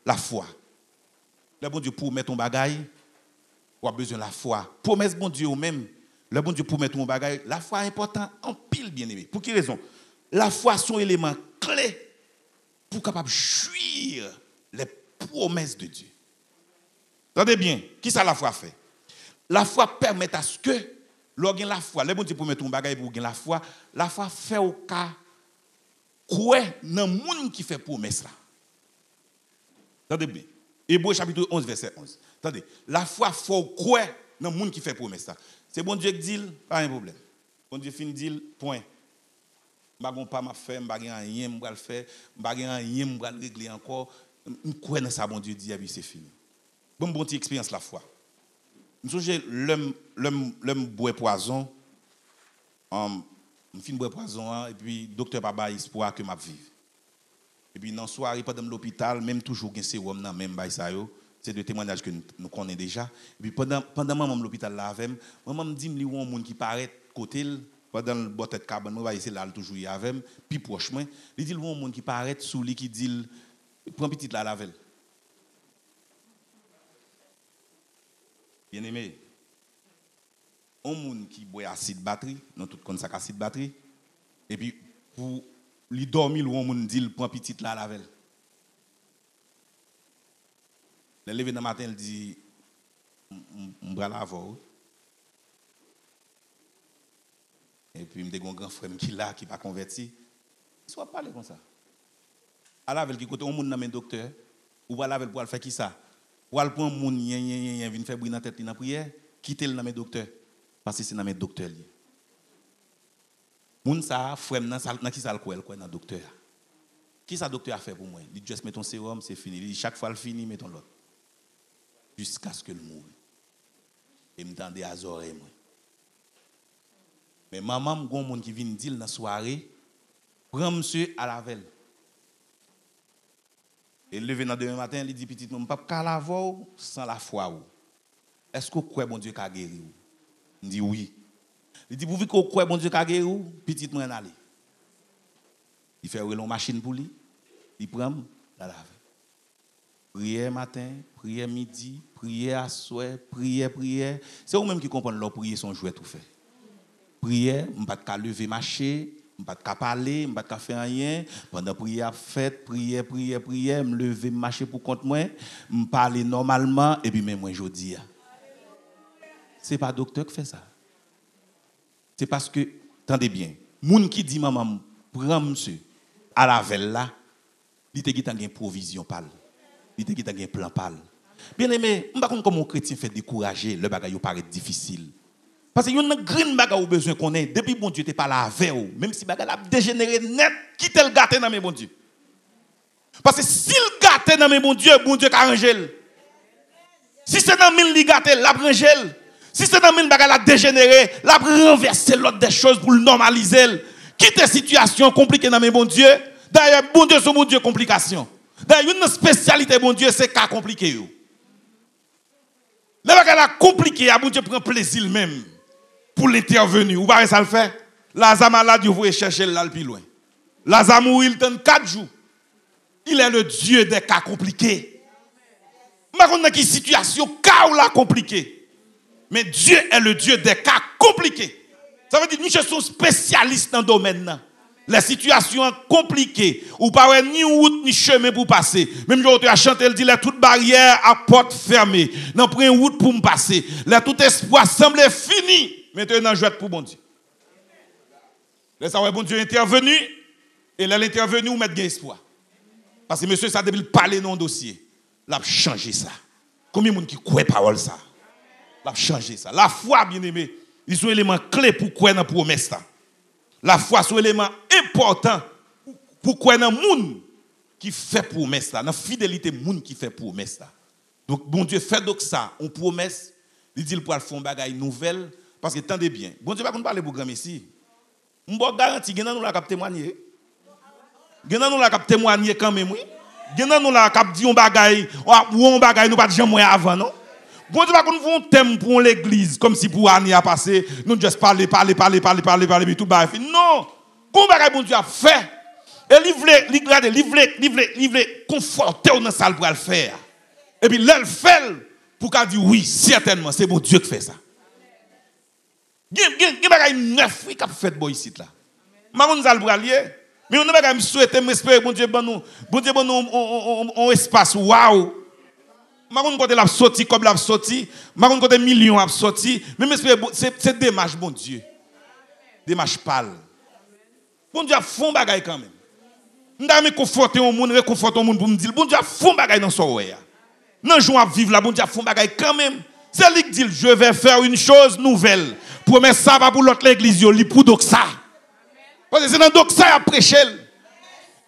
Lafwa. Lè Bondye pwomèt yon bagay, w ap bezwen lafwa. Pwomès Bondye yo menm, lè Bondye pwomèt ou yon bagay, lafwa enpòtan anpil, byeneme. Pou ki rezon? Lafwa se yon eleman kle pou w kapab jwi les promesses de Dieu. Tande byen, kisa lafwa fè? Lafwa pèmèt aske, lè w gen lafwa, lè Bondye pwomèt ou yon bagay epi w gen lafwa, lafwa fè w ka kwè nan moun ki fè pwomès la. Tande byen. Ebre chapit onz, vèsè onz. Tande, lafwa fè w kwè nan moun ki fè pwomès la. Se Bondye k di l, pa gen pwoblèm. Bondye fin di l, pwen. M pa gen yon pa m ap fè, m pa gen anyen m pral fè, m pa gen anyen m pral regle ankò. M, m kwè nan sa Bondye di a, epi se fini. Ban m ba w yon ti eksperyans lafwa. M sonje lè m, lè m, lè m bwè pwazon, um, m fin bwè pwazon an, epi doktè pa bay espwa ke m ap viv. Epi nan sware, pandan m lopital, men m toujou gen sewòm nan men m, bay sa yo, se de temwanyaj ke n, nou konnen deja. Epi pandan, pandan manman m lopital la avè m, manman m di m li wè yon moun ki parèt kote l, pandan l bò tèt kabann mwen, bay se la l toujou ye avè m, pi pwòch mwen. Li di l wè yon moun ki parèt sou li, ki di l, "Pran pitit la, al avè l." Byeneme, yon moun ki bwè asid batri, nou tout konn sa k asid batri, epi pou li dòmi, l wè yon moun di l, "Pran pitit la, al avè l." Lè l leve nan maten, l di, "M, m, m pral avè w." Epi m te gen yon gran frè m ki la, ki pa konvèti. Si w ap pale konsa, al avè l ki kote yon moun nan men doktè, ou pral avè l pou al fè kisa? Pou al pran moun, yen, yen, yen, yen, vin fè bri nan tèt li nan priyè, kite l nan men doktè. Paske se nan men doktè l ye. Moun sa a, frè m nan, sa, nan kisa l kwè? L kwè nan doktè a. Kisa doktè a fè pou mwen? Li just met yon sewòm, se fini. Li di chak fwa l fini, met yon lòt. Jiskaske l mouri. E m tande a zòrèy mwen. Men manman m, gon moun ki vin di l nan sware, "Pran misye, al avè l." E l leve nan demen maten, li di, "Pitit mwen, m p ap ka al avè w san lafwa w. Èske w kwè Bondye ka geri w?" M di, "Wi." Li di, "Pouvi ke w kwè Bondye ka geri w, pitit mwen, ann ale." Li fè rele yon machin pou li, li pran m, l al avè m. Priyè maten, priyè midi, priyè aswè, priyè, priyè. Se ou menm ki konprann lè w priye se yon jwèt ou fè. Priyè, m pa t ka leve mache, m pa t ka pale, m pa t ka fè anyen. Pandan priyè ap fèt, priyè, priyè, priyè, m leve, m mache pou kont mwen, m pale nòmalman, epi men mwen jodi a. Se pa doktè k fè sa. Se paske, tande byen, moun ki di manman m pran misye al avè l la, li te gentan gen pwovizyon pa l. Li te gentan gen plan pa l. Byeneme, m pa konn kòman yon kretyen fè dekouraje lè bagay yo parèt difisil. Paske youn nan grenn bagay ou bezwen konnen, depi Bondye te pale avè w, menm si bagay la ap dejenere nèt, kite l gate nan men Bondye. Paske si l gate nan men Bondye, Bondye ka ranje l. Si se nan men l li gate, l ap ranje l. Si se nan men l bagay la dejenere, l ap ranvèse lòd dè choz pou l nòmalize l. Kite sitiyasyon konplike nan men Bondye. Dayè, Bondye se yon Bondye konplikasyon. Dayè, youn nan espesyalite Bondye se ka konplike yo. Lè bagay la konplike a, Bondye pran plezi l menm pou l entèveni. Ou pa wè sa l fè? Laza malad, yo voye chèche l, l al pi lwen. Laza mouri, l tann kat jou. Il est le Dieu des cas compliqués. M pa konn nan ki sitiyasyon ka w la konplike. Men Dieu est le Dieu des cas compliqués. Sa vle di, misye se yon espesyalis nan domèn nan. Lè sitiyasyon an konplike, ou pa wè ni wout ni chemen pou pase. Menm jan otè a chante, l di, "Lè tout baryè ak pòt fèmen, nan pwen wout pou m pase. Lè tout espwa sanble fini, men te nan jwèt pou Bondye." Lè sa wè Bondye entèveni, e lè l entèveni, ou mèt gen espwa. Paske mesye sa, depi l pale nan yon dosye, l ap chanje sa. Konbyen moun ki kwè pawòl sa? L ap chanje sa. Lafwa, byeneme, li se yon eleman kle pou kwè nan pwomès la. Lafwa se yon eleman enpòtan pou kwè nan moun ki fè pwomès la, nan fidelite moun ki fè pwomès la. Donk, Bondye fè Doxa yon pwomès, li di l pral fè yon bagay nouvèl, paske tande byen, Bondye pa konn pale pou granmesi. M ba w garanti, gen nan nou la k ap temwanye. Gen nan nou la k ap temwanye kanmenm, wi. Gen nan nou la k ap di yon bagay, w ap wè yon bagay nou pa t janm wè avan, non. Bondye pa konn voye yon tèm pou yon legliz, kòmsi pou ane a pase, nou just pale, pale, pale, pale, pale, pale, epi tout bagay fini. Non! Gon bagay Bondye ap fè. E li vle, li gade, li vle, li vle, li vle konfòte w nan sa l pral fè a. Epi lè l fè l, pou w ka di, "Wi, sètènman, se Bondye k fè sa." Gen, gen, gen bagay nèf, wi, k ap fèt bò isit la. M pa konn sa l pral ye. Men youn nan bagay m swete, m espere Bondye ban nou, Bondye ban nou on, on, on, on espas, waw. M pa konn kote l ap soti, kòb la ap soti. M pa konn kote milyon ap soti. Men m espere Bon- se, se demach Bondye. Demach pa l. Bondye ap fè yon bagay kanmenm. M ta renmen konfòte yon moun, rekonfòte yon moun pou m di l, Bondye ap fè yon bagay nan sa w wè a. Nan jou w ap viv la, Bondye ap fè yon bagay kanmenm. Se li k di l, "Je vais faire une chose nouvelle." Pwomès sa a pa pou lòt legliz yo, li pou Doxa. Paske se nan Doxa y ap preche l.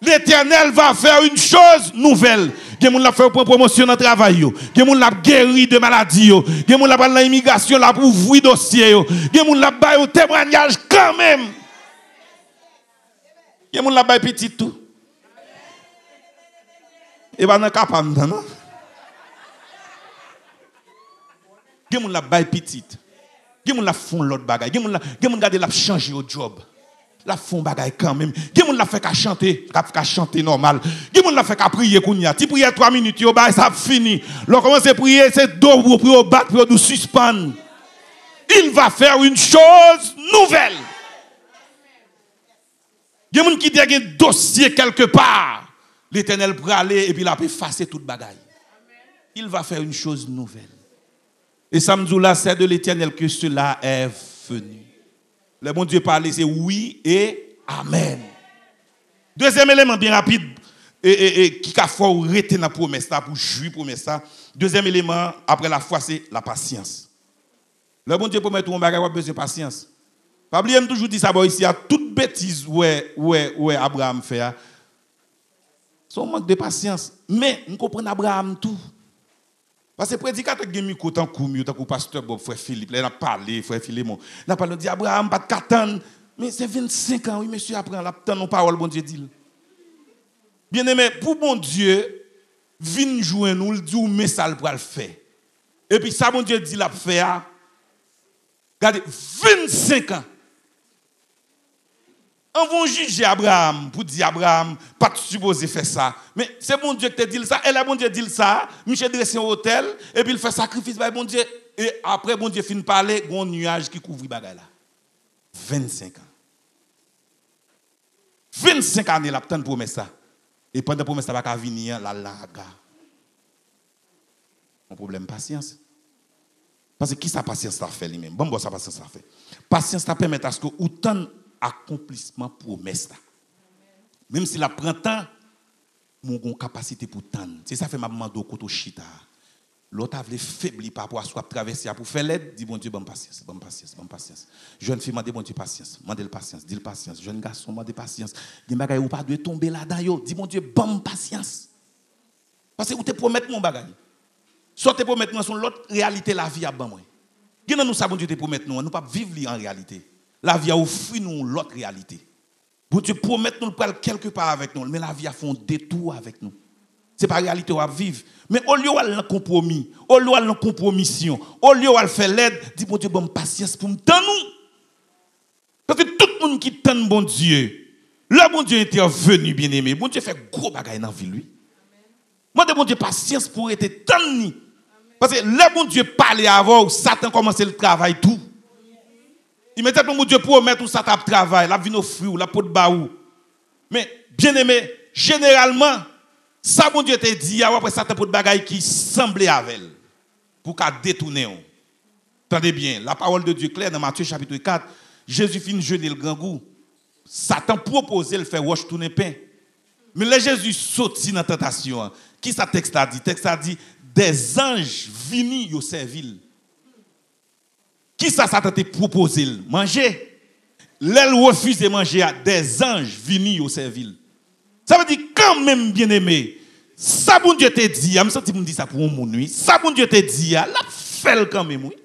L'Éternel va faire une chose nouvelle. Gen moun l ap fè yo pran pwomosyon nan travay yo. Gen moun l ap geri de maladi yo. Gen moun l ap al nan imigrasyon, l ap ouvri dosye yo. Gen moun l ap ba yo temwanyaj kanmenm. Gen moun l ap bay pitit tou. E pa nan ka pa m nan, non. Gen moun l ap bay pitit. Gen moun l ap fè yon lòt bagay. Gen moun la, gen moun gade l ap chanje yon djòb. L ap fè yon bagay kanmenm. Gen moun l ap fè ka chante, k ap ka chante nòmal. Gen moun l ap fè ka priye kounye a. Ti priyè twa minit yo, bagay sa ap fini. Lè w kòmanse priye, se do pou yo, pou yo bat, pou yo di w sispann. Il va faire une chose nouvelle. Gen moun ki te gen dosye kèlkepa. Letènèl prale epi l ap efase tout bagay. Il va faire une chose nouvelle. E sa m di w la, c'est de l'Éternel que cela est venu. Lè Bondye pale, se wi e amèn. Dezyèm eleman, byen rapid, e, e, e, ki ka fè w rete nan pwomès la, pou w jwi pwomès la. Dezyèm eleman, apre lafwa, se lapasyans. Lè Bondye pwomèt ou yon bagay, w ap bezwen pasyans. Pa bliye, m toujou di sa bò isi a, tout betiz ou wè, ou wè, ou wè Abraram fè a, se yon mank de pasyans. Men, m konprann Abraram tou. Paske predikatè k gen mikwo tankou m yo, tankou pastè Bob, frè Filip, lè n ap pale, frè Filemon, n ap pale, nou di, Abraram pa t ka tann. Men se vennsenk an, wi, mesye a pran, l ap tann yon pawòl Bondye di l. Byeneme, pou Bondye, vin jwenn ou, l di w men sa l pral fè. Epi sa Bondye di l ap fè a, gade, vennsenk an. Anvan w jije Abraram pou di Abraram pa t sipoze fè sa. Men se Bondye ki te di l sa. E lè Bondye di l sa, misye drese yon otèl, epi l fè sakrifis bay Bondye. E apre Bondye fin pale, gen yon nyaj ki kouvri bagay la. Vennsenk an. Vennsenk ane l ap tann pwomès la. E pandan pwomès la pa ka vini an, l al nan Aga. Yon pwoblèm pasyans. Paske kisa pasyans la fè li menm? Ban m ba w sa pasyans la fè. Pasyans la pèmèt aske ou tann akonplisman pwomès la. Menm si l ap pran tan, men w gen yon kapasite pou tann. Se sa fè m ap mande w kote w chita a. Lè w ta vle febli pa rapò a sa w ap travèse a pou fè lèd, di Bondye, ban m pasyans, ban m pasyans, ban m pasyans. Jèn fi, mande Bondye pasyans, mande l pasyans, di l pasyans. Jèn gason, mande pasyans. Gen bagay ou pa dwe tonbe ladan yo, di Bondye, ban m pasyans. Paske ou te pwomèt mwen yon bagay. Sa w te pwomèt mwen, se yon lòt reyalite lavi ap ban mwen. Gen nan nou sa Bondye te pwomèt nou an, nou p ap viv li an reyalite. Lavi a ofri nou yon lòt reyalite. Bondye pwomèt nou l pral kèlkepa avèk nou, men lavi a fè yon detou avèk nou. Se pa reyalite w ap viv. Men olye w al nan konpwomi, olye w al nan konpwomisyon, olye w al fè lèd, di Bondye, ban m pasyans pou m tann ou. Paske tout moun ki tann Bondye, lè Bondye entèveni, byeneme, Bondye fè gwo bagay nan vi l, wi. Mande Bondye pasyans pou w rete tann li. Paske lè Bondye pale avè w, Satan kòmanse l travay tou. Imedyatman Bondye pwomèt ou sa t ap travay, l ap vin ofri w, l ap pot ba ou. Men, byeneme, jeneralman, sa Bondye te di a, w ap wè Satan pot bagay ki sanble avè l pou ka detounen w. Tande byen, la parole de Dieu claire nan Matye chapit kat, Jezi fin jene l grangou. Satan pwopoze l fè wòch tounen pen. Men lè Jezi soti nan tantasyon an, kisa tèks la di? Tèks la di, dèzanj vini, yo sèvi l. Kisa Satan te pwopoze l? Manje. Lè l refize manje a, dèzanj vini, yo sèvi l. Sa vle di, kanmenm, byeneme, sa Bondye te di a, m santi pou m di sa pou yon moun, wi. Sa Bondye te di a, l ap fè l kanmenm, wi.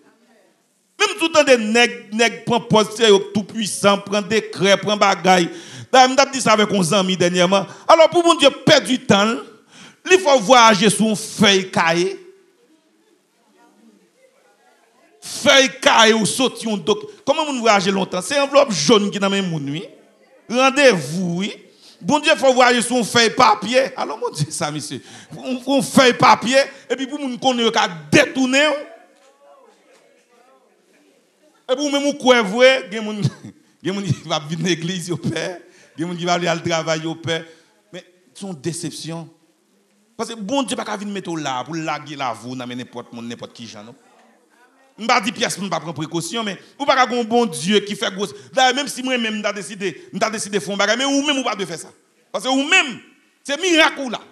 Menm si w tande nèg, nèg pran pòz se yo k toupwisan, pran dekrè, pran bagay. Dayè, m t ap di sa avèk yon zanmi dènyèman. Alò, pou Bondye pèdi tan l, li fè w vwayaje sou yon fèy kaye. Fèy kaye ou soti yon dok. Kòman moun vwayaje lontan? Se anvlòp jòn ki nan men moun, wi. Randevou, wi. Bondye fè w vwayaje sou yon fèy papye. Alò, Bondye sa, mesye. Yon, yon fèy papye, epi pou moun konnen yo ka detounen w. Epi ou menm ou kwè vre, gen moun, gen moun ki p ap vin legliz, yo pè. Gen moun ki pa vle al travay, yo pè. Men, se yon desepsyon. Paske Bondye pa ka vin mete w la pou l lage lavi w nan men nenpòt moun, nenpòt ki jan, non. M pa di pyès moun pa pran prekosyon, men ou pa ka gen yon Bondye ki fè gwo. Dayè, menm si mwen menm m ta deside, m ta deside fè yon bagay, men ou menm ou pa dwe fè sa. Paske ou menm, se mirak ou la.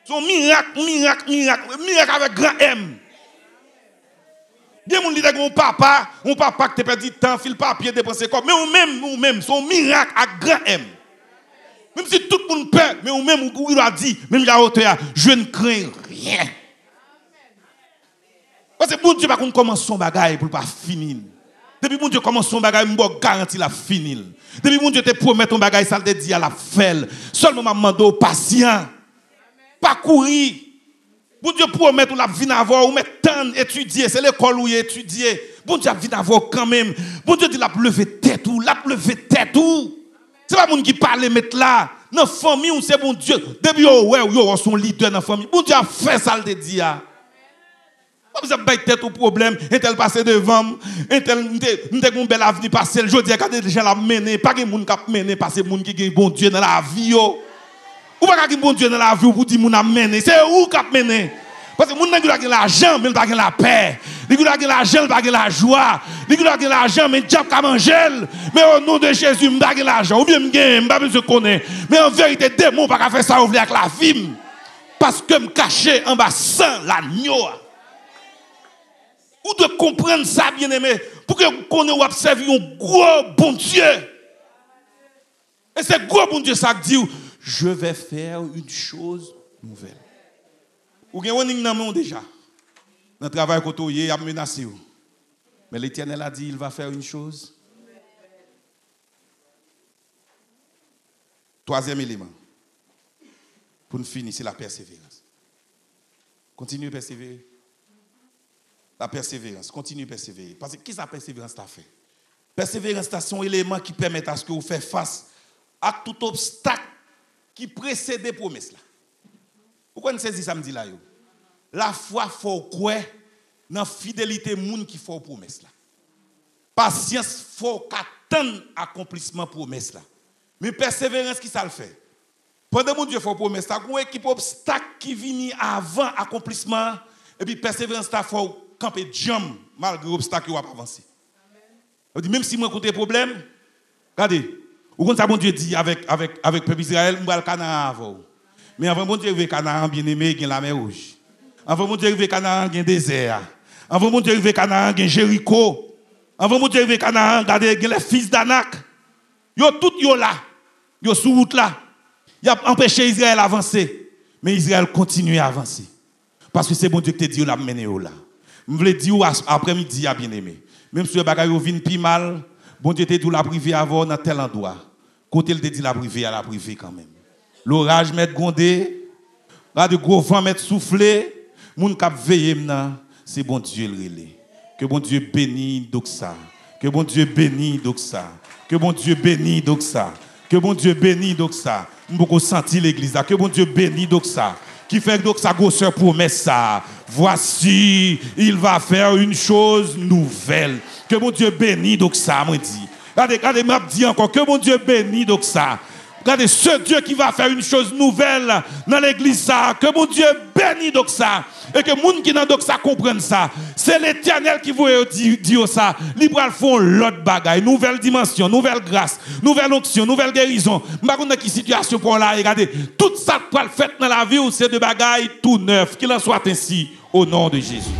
Se yon mirak, mirak, mirak, mirak avèk gran M. Gen moun li te gen yon papa, yon papa ki te pèdi tan, fil papye, depanse kòb. Men ou menm, ou menm, se yon mirak ak gran M. Menm si tout moun pè, men ou menm, ou, ou dwa di, menm jan otè a, je ne crains rien. Paske Bondye pa konn kòmanse yon bagay pou l pa fini l. Depi Bondye kòmanse yon bagay, m ba w garanti l ap fini l. Depi Bondye te pwomèt yon bagay, sa l te di a, l ap fè l. Sèlman m ap mande w pasyan. Pa kouri. Bondye pwomèt ou l ap vin avè w, ou mèt tann, etidye, se lekòl ou ye, etidye. Bondye ap vin avè w kanmenm. Bondye di l ap leve tèt ou, l ap leve tèt ou. Se pa moun ki pale met la. Nan fanmi w, se Bondye. Depi yo wè w, yo wè w se yon lidè nan fanmi. Bondye ap fè sa l te di a. Pa bezwen ap bay tèt ou pwoblèm, entèl pase devan m, entèl m te, m te gen yon bèl avni pase l, jodi a gade jan l ap mennen, pa gen moun k ap mennen pase moun ki gen Bondye nan lavi yo. Ou pa ka gen Bondye nan lavi w pou di moun ap mennen, se ou k ap mennen. Paske moun nan gen dwa gen lajan, men l pa gen lapè. Li gen dwa gen lajan, l pa gen lajwa. Li gen dwa gen lajan, men dyab ka manje l. Men o non de Jezi, m pa gen lajan. Oubyen m genyen, m pa bezwen konnen. Men an verite, demon pa ka fè sa yo vle ak lavi m. Paske m kache anba san lanyo a. Ou dwe konprann sa, byeneme, pou ke ou konnen w ap sèvi yon gwo Bondye. E se gwo Bondye sa k di w, je vais faire une chose nouvelle. Ou gen warning nan men w deja. Nan travay kote w ye, y ap menase w. Men Letènèl a di, il va faire une chose. Twazyèm eleman. Pou n fini, se la pèseverans. Kontinye pèsevere. La pèseverans, kontinye pèsevere. Paske kisa pèseverans la fè? Pèseverans la se yon eleman ki pèmèt aske ou fè fas ak tout obstak ki presede pwomès la. Ou konn sezi sa m di la yo? Lafwa fè w kwè nan fidelite moun ki fè w pwomès la. Pasyans fè w ka tann akonplisman pwomès la. Men pèseverans, kisa l fè? Pandan Bondye fè w pwomès la, gen yon ekip obstak ki vini avan akonplisman an, epi pèseverans la fè w kanpe djanm malgre obstak yo, w ap avanse. Ou di, menm si m rankontre pwoblèm, gade, ou konn sa Bondye di avèk, avèk, avèk pèp Izrayèl, m pral Kanaran avè w. Men anvan Bondye rive Kanaran, byeneme, gen Lamè Wouj. Anvan Bondye rive Kanaran, gen dezè a. Anvan Bondye rive Kanaran, gen Jeriko. Anvan Bondye rive Kanaran, gade, gen lè fis d'Anak. Yo tout yo la. Yo sou wout la. Y ap anpeche Izrayèl avanse. Men Izrayèl kontinye avanse. Paske se Bondye ki te di yo l ap mennen yo la. M vle di w as-, aprèmidi a, byeneme, menm si w wè bagay yo vin pi mal, Bondye te di w l ap rive avè w nan tèl andwa. Kote l te di l ap rive a, l ap rive kanmenm. Loraj mèt gwonde, gade, gwo van mèt soufle, moun k ap veye m nan, se Bondye l rele. Ke Bondye beni Doxa. Ke Bondye beni Doxa. Ke Bondye beni Doxa. Ke Bondye beni Doxa. M poko santi legliz la. Ke Bondye beni Doxa. Ki fè Doxa gwosè pwomès sa. Voici, il va faire une chose nouvelle. Ke Bondye beni Doxa, mwen di. Gade, gade, m ap di ankò, ke Bondye beni Doxa. Gade, ce Dieu qui va faire une chose nouvelle nan legliz sa. Ke Bondye beni Doxa. E ke moun ki nan Doxa konprann sa. Se Letènèl ki voye yo di, di yo sa. Li pral fè yon lòt bagay. Nouvèl dimansyon, nouvèl gras, nouvèl onksyon, nouvèl gerizon. M pa konn nan ki sitiyasyon pa w la ye. Gade, tout sa k pral fèt nan lavi w, se de bagay tou nèf. Qu'il en soit ainsi, au nom de Jésus.